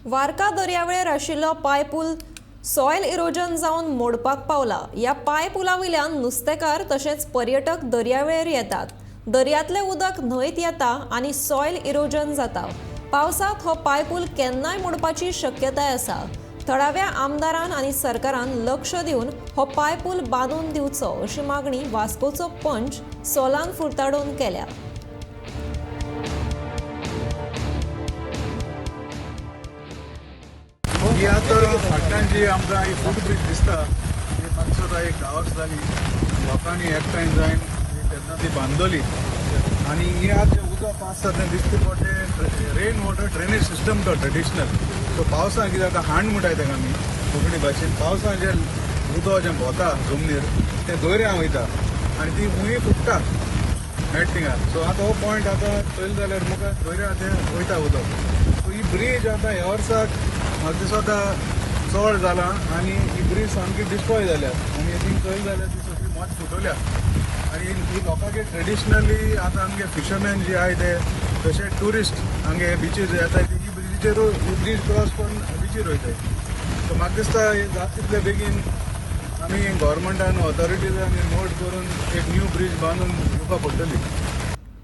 वार्का दर्यावेळेर आशिल्लो पांयपूल soil erosion जावन मोडपाक पावला. ह्या पांयपुला वयल्यान नुस्तेकार तशेंच पर्यटक दर्यावेळेर येतात. दर्यांतलें उदक न्हंयत येता आनी सॉयल इरोजन जाता. पावसांत हो पांयपूल केन्नाय मोडपाची शक्यताय आसा. थळाव्या आमदारान आनी सरकारान लक्ष दिवन हो पांयपूल बांदून दिवचो अशी मागणी वास्कोचो पंच सोलान फुर्ताडोन केल्या. ही आतां फाटल्यान जी आमकां ही फूट ब्रीज दिसता, ही म्हाका दिसता एक 10 वर्सां जाली लोकांनी एकठांय जावन ही तेन्ना ती बांदली. आनी ही आतां जें उदक आसता तें दिसता पडटे रेन वॉटर ड्रेनेज सिस्टम तो ट्रेडिशनल. सो पावसां कितें जाता, हांड म्हणटाय ताका आमी कोंकणी भाशेन, पावसां जें उदक जें भोंवता जमनीर तें दर्या वयता आनी ती हुंय फुट्टा मेळटा थिंगा. सो आतां हो पॉयंट आतां चोयलें जाल्यार मुखार दर्या तें वयता उदक. सो ही ब्रीज आतां ह्या वर्साक म्हाका दिसता चड जाला आनी ही ब्रीज सामकी डिस्ट्रॉय जाल्या आनी थिंग चोयलें जाल्यार ती सगळी मोच फुटवल्या. आनी ही लोकांगे ट्रेडिशनली आतां आमगे फिशरमॅन जे आहाय ते तशें ट्युरिस्ट आमगे बिचीर येताय ते ही ब्रिजीचेर, ही ब्रीज क्रॉस करून बिचीर वयताय. सो म्हाका दिसता हे जाता तितले बेगीन आमी गव्हर्मेंटान ऑथॉरिटीजांनी नोट करून एक न्यू ब्रीज बांदून दिवपा पडटली.